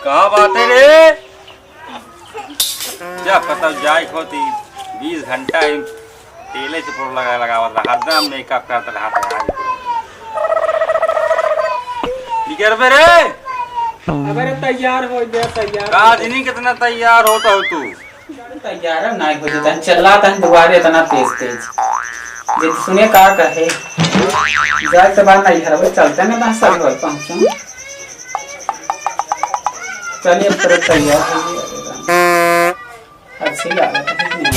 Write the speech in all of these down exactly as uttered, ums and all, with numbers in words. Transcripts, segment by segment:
का बात है रे? क्या पता जाए होती, बीस घंटा ही तेले से पोर लगा, लगावत रहा, हरदम मेकअप करत रहा था यार। निकर बे रे। अबे रे, तैयार हो गया, तैयार का हो गया। जिनी कितना तैयार होता हो तू? तैयार ना हो जाता, चला तन दुआरे इतना तेज तेज। जे सुने का कहे, जाए के बाद नहीं हरवे चलते ना, बस सब घर पहुँचूं। चलिए, अब तरह तैयार हो गई। अच्छी लागत है कि नहीं?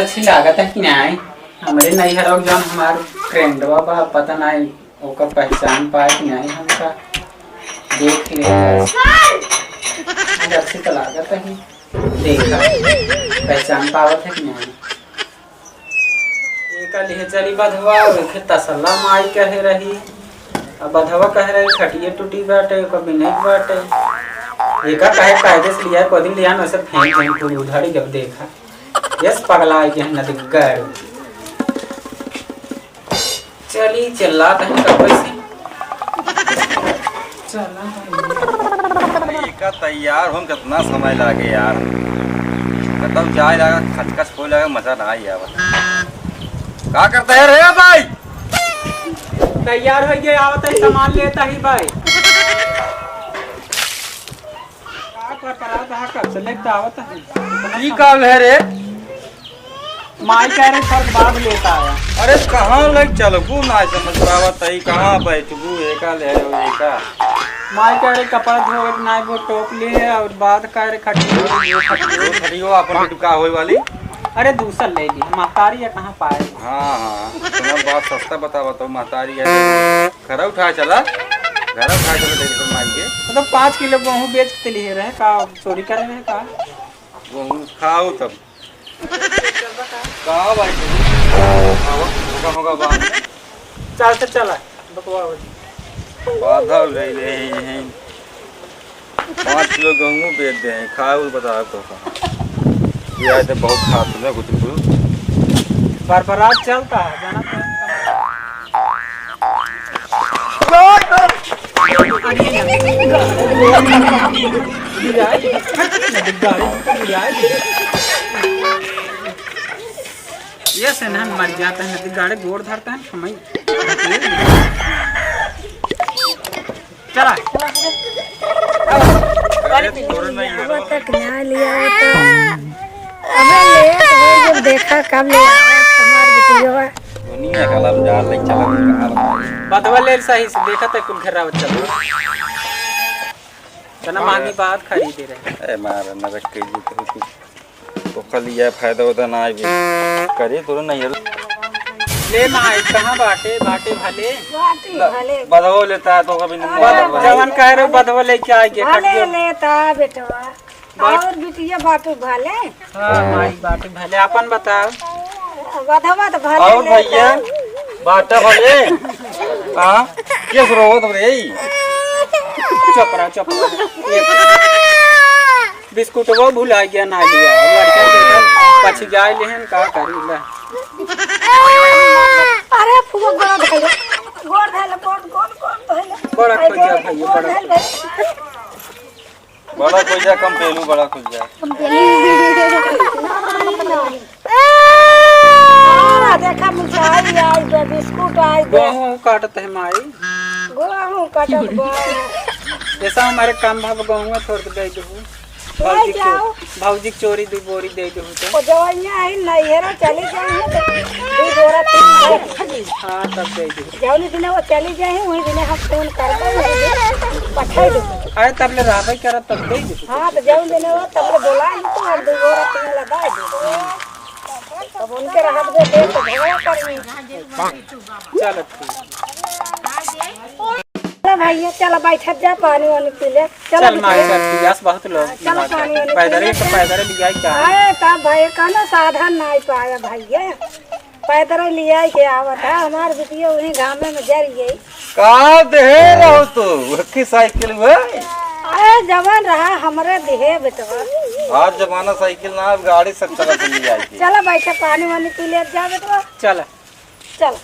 अच्छी लागत है कि नहीं? हमरे नैहर और जौन हमार फ्रेंडवा बा, पता नहीं ओकर पहचान पाए कि नहीं हमका। देख ले। आज अच्छी तो लागत है। देखा, पहचान पावत है कि नहीं? एका लिहे चली बधवा, ओके तसल्ला माई कहे रही। अब बधवा कह रही, "खटिया टूटी बाटे, ओकर बिनई बाटे।" एका कहे कायदे से लिया, को दिन लिया ना, उसे फेंक दें, कोई उधारी जब देखा। यस, पगला आई के है ना, देख, गैर। चली, चला तनी कब से। चला भाई। एका तैयार होन कितना समय लागे यार। कतौ जाए लागा, खचखच कोई लागा, मजा ना आई यार। का करता है रे भाई? तैयार हो गए, आवत है, सामान लेता ही भाई। का पर परात हा, कब से लेके आवत है? ई का है रे? माई कह रहे, "थोड़ा बाद लेता आया।" अरे, कहाँ ले चलबू, ना समझ पावत है, कहाँ बैठबू, एका ले आयो, एका। माई कह रहे, "कपड़ा धोवे के ना, वो टोप ले है और बाद कह रहे, खटियो, खटियो।" खटियो अपन बेटू का होए वाली? अरे, दूसर ले ली, महतारी है, कहाँ पाए? हाँ, हाँ, इतना बात सस्ता बतावत हो, महतारी है। घर उठा चला, घर उठा चला, देख तो माई के। मतलब, पाँच किलो गेहूँ बेच के लिए रहे का, चोरी करे रहे का? गेहूँ खाओ तब। का भाई? आवा, होगा, होगा बात। चल, चल, चल, बकवा हो जी। बाधा ले ले हैं। पाँच किलो गेहूँ बेच दे हैं, खाओ, बताओ तो कहाँ। ये आए तो बहुत खास है, कुछ कुछ। बरबरात चलता है, जाना तो है। ये से ना मर जाता है, गाड़ी गोड़ धरता है, समय। चला। अरे, तोरे नहीं है। अब तक ना लिया होता। हमें लेट हो, जब देखा कब ले आवा हमार बिटिया। दुनिया का लम जा ले चला, कहाँ बताई। बधवा ले सही से देखा तो कुल घेराव चला। तना मांगी बात खरीदे रहे। अरे मार न रख के जी तो कुछ तो खाली यह फायदा होता ना आए भी। करे तोरे नहीं है। ले माई, कहाँ बाटे? बाटे भले। बाटे भले। बधवो लेता है तो कभी नहीं बध-, जवन कह रहे हो, बधवो लेके आए के भले खटियो। लेता बेटवा। बात और बिटिया बाटू भले। हाँ, माई बाटू भले। अपन बताओ। बधवा तो भले और लेता। भैया, बाटा भले। हाँ, किस रोवत रे? चुप रहा, चुप रहा। बिस्कुटवा भुला गया ना लिया। लड़का देखा, पछी जाए लेहन, का करी ला। अरे फुआ, गोड़ धइले, गोड़ धइले, गोड़, गोड़, गोड़ धइले। बड़ा खोजा भैया, बड़ा। बड़ा खोजा, कम पेलू, बड़ा खोजा। आ, देखा, मिठाई आई बा, बिस्कुट आई बा। गेहूं काटत है माई। गेहूं काटत बा। जैसा हमारे काम भाव गेहूं थोड़ के दे दो। ले भौजी के जाओ। चो-, भौजी के चोरी दू बोरी दे दो तो। ओ जवनिया आई नैहरा चली जाई तो दू बोरा तीन बोरा। हाँ, तब दे दो। जौन दिन वो चली जाई, वही दिन हम फोन करबो, वही दिन पठाई देबो। अरे, तब ले रहबे करत, तब दे दो। हाँ, तो जौन दिन वो तब ले बोला नहीं तो हम दू बोरा तीन लदा देबो। तब उनके रहत दे, दे तो झगड़ा करनी। चलो, ठीक। चला भैया, चला बैठत जा, पानी वानी पी ले। चला चल माई, बिटिया। चल, पियास बहुत लोग चला पानी वानी पी पैदल ले, ही तो चल। पैदल ही जाए क्या? अरे तब भाई, कहना साधन नहीं पाया भैया, पैदल ही लिया के आवत है। हमार बिटिया वही घामे में जर गई। का देहे रहो तो, वही साइकिल हुए? अरे जवान रहा हमरे देहे बेटवा। आज जमाना साइकिल ना, अब गाड़ी सब चला चली जाए। चला बैठे, पानी वानी पी ले जा बेटवा। चला। चल।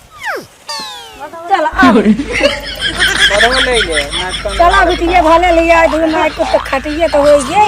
चल, आ। पढ़ो ले ले, नाश्ता चला, बिटिया, भले ले आए, दो ना, कुछ तो खटिए तो होइए।